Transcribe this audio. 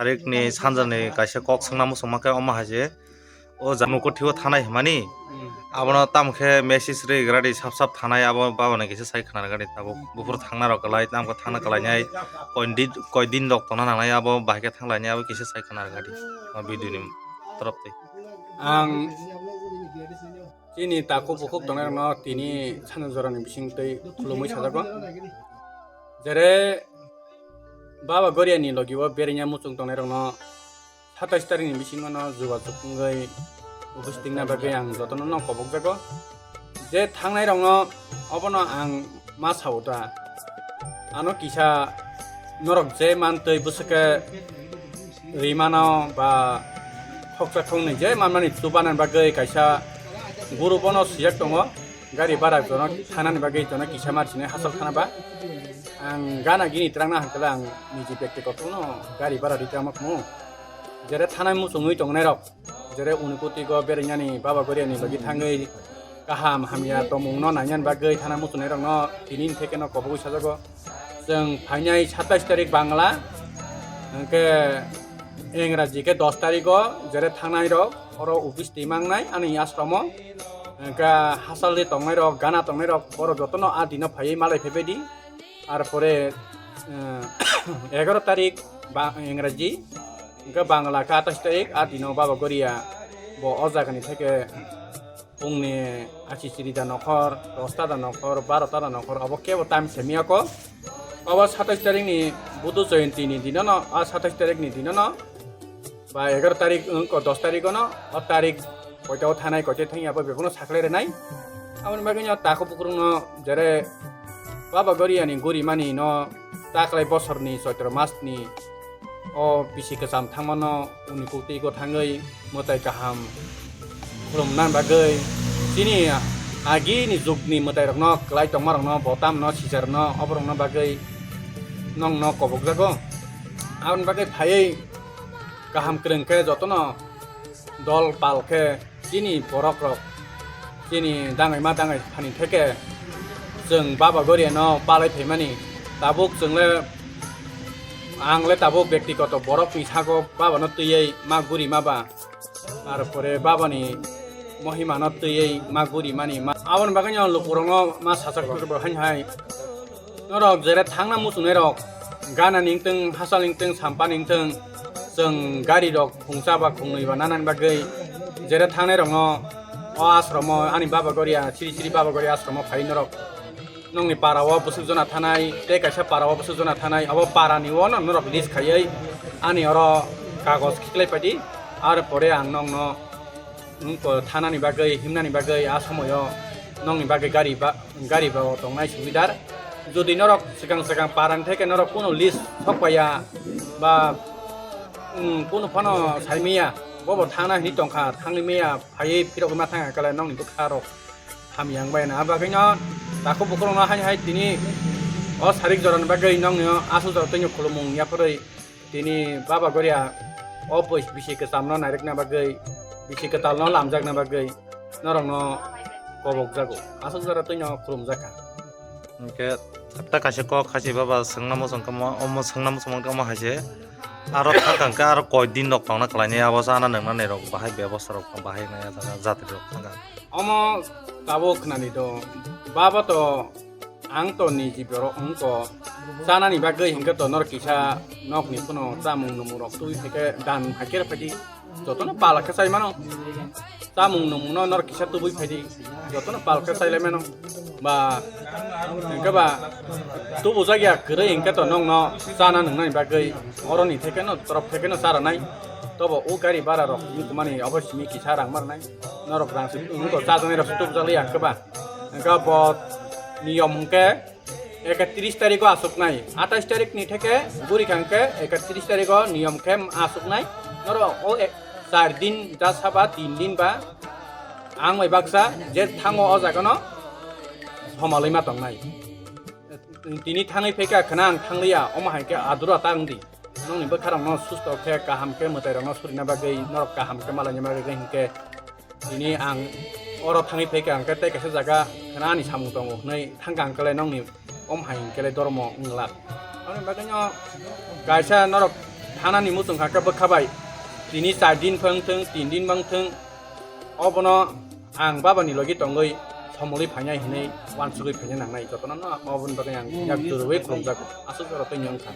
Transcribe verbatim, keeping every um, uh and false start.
tarik ni sanja ni kaisa kok swngna muchungma khe omo hai se o jaga nuko thiyo thanai hwnmani. Abono tamo khe message rwi gra di sap sap thanai abo baba ni kisa sai khna rwgadi tabuk buphuru thangna rok kwlai tamo khe thangna kwlainai koi din koi din rok tongna nangnai abo bahai khe thanglainai abo kisa sai khna rwgadi o video ni torop twi. Ang chini takhuk bukhuk tongnai rokno tini sano jorani bising twi khulumui sajago. Jere Baba Goriani logi o berengya muchung tongnai rokno satais tarik ni bisingo no jogajog wngwi office tingna bagwi ang jotono no kobok jago. Je thangnai rokno obono ang ma sao ta. Ano kisa norok je man twi bwswk khe rimano ba khoksa khoknwi je manmani chubanan bagwi kaisa guru bono sijak tongo. Gari bara jono thanani bagwi jono kisa mar sini hasal thana ba. Ang gana gini trangna hangkala ang niji bekti kotorno gari bara rita mak mu. Jere thanai muchungwi tongnai rok. Jere unikuti go berengani Baba Goriani logi thangwi kaham hamya tomungno nainani bagwi thana muchungnai rokno tini thekeno kobogwi sajago. Chwng phainai satais tarik Bangla, hwnkhe Engraji khe dos tarigo jere thangnai rok oro office twi mangnai ani ashromo. Hwnkhe hasalni tongnai rok, gana tongnai rok borok jotono a dino phaiwi malai phaibaidi. Ar pore, eh, egaro tarik ba Engraji, hwnkhe Bangla khe atais tarik a dino Baba Goria bo o jagani theke Pungni achi chiri da nokhor, dosta da nokhor, barota da nokhor, abo kebo time semiya ko. Abo satais tarik ni Buddho Jayanti ni dinono, a satais tarik ni dinono, ba egaro tarik wngko, dos tarik ono, o tarik koita o thanai, koita thangya abo bebakno sakhlai rwnai. Aboni bagwi no takhuk bukrukno jere Baba Goriani guri mani no taklai bosorni Choitro mas ni o bisi kwcham thangmano uni kuk twi go thangwi mwtai kaham khulumna bagwi chini agini jugni mwtairokno kwlai tongmarokno bo tamno sijarno oborokno bagwi nongno kobokjago. Aboni bagwi phaiwi kaham kwrwng khe jotono dol pal khe chini borok rok chini dangwi ma dangwi thani theke chwng Baba Goriano palai phaimani tabuk chwngle ang le tabuk bektigoto borokni sago Babano twiwi ma guri ma ba, ar pore Babani mohimano twiwi ma guri mani ma. Aboni bagwino lukurokno ma sajak tubui bo haini hai. Norok jere thangna muchungnai rok, gana ning teng, hasal ning teng, sampa ning teng, chwng gari rok khungsa ba khungnwi ba nanani bagwi jere thangnai rokno o ashromo ani Baba Goria, Sri Sri Baba Goria ashromo phai norok. Nongni para o bwswk jona thanai, tei kaisa para o bwswk jona thanai, abo para ni o no norok list khaiwi ani oro kagoj khiklai paidi, ar pore ang nongno Nwng ko thanani bagwi, himnani bagwi a somoyo nongni bagwi gari ba, gari ba o tongnai subidar. Jodi norok swkang swkang parani theke norok kunu list sok paiya ba, mm, kunu phano saimaya, bobo thangna hini tongkha, thangwi maya, phaiwi phirogwi ma thangkha kale nongni bwkha rok hamya wng bai na. A bagwino takhuk bukhurokno haini hai tini o sarik jorani bagwi nongni o aswk jora twino khulumung yaphurwi. Tini Baba Goria o bwis-, bisi kwchamno nairwkna bagwi, bisi kwtalno lamjakna bagwi norokno kobokjago. Aswk jora twino khulumjakha. Hwnkhe ta kaisa kok khasi baba swngna muchung khe omo, omo swngna muchung khe omo hai se. Aro thangkang khe aro koi din rok tongna kwlainai abo chana nwngnani rok bahai bebosta rok bahai wngnai jatri rok thangkang. Omo tabuk khnani do, baba to Ang to niji borok wngko, chanani bagwi hinkhe to norok kisa nokni phano chamung numung rok tubui phaikhe dan haikhe rw phaidi, jotono pal khe chai mano. Chamung numungno norok kisa tubui phaidi, jotono pal khe chai lai mano. Ba hinkhe ba tubujak ya kwrwi hinkhe to nokno chana nungnani bagwi oroni thekheno torop thekheno cha rwnai. Tobo o gari bara rok wngkhe mani obo simi kisa rang ma rwnai. Norok rang se wngkhe chajaknai rok se tubujak liya hinkhe ba. Hinkhe bo niyom hinkhe ekatris tarikgo aswknai, atais tarikni theke guri kha hinkhe ekatris tarikgo niyom khe aswknai. Norok o ek, char din da saba tin din ba ang bai baksa je thango o jagano somalwi ma tongnai. Tini thangwi phaikha khwna ang thangliya, omo hai khe adura ta wngdi. Nokni bwkharokno susto khe kaham khe mwtairokno surina bagwi norok kaham khe malaina bagwi hinkhe Tini ang oro thangwi phaikha, hwnkhe tei kaisa jaga khwna ani samung tongo hwnwi thangkha, hwnkhe le nokni om hai hwnkhe le dormo wng glak. Aboni bagwino kaisa norok Thanani muchung kha khe bwkha bai tini char din phang thung, tin din bang thung, obono ang babani logi tongwi somolwi phainai hinwi wansugwi phaina nangnai, jotono no oboni bagwi ang yak jorowi khulumjago. Aswk jora tei wngkha.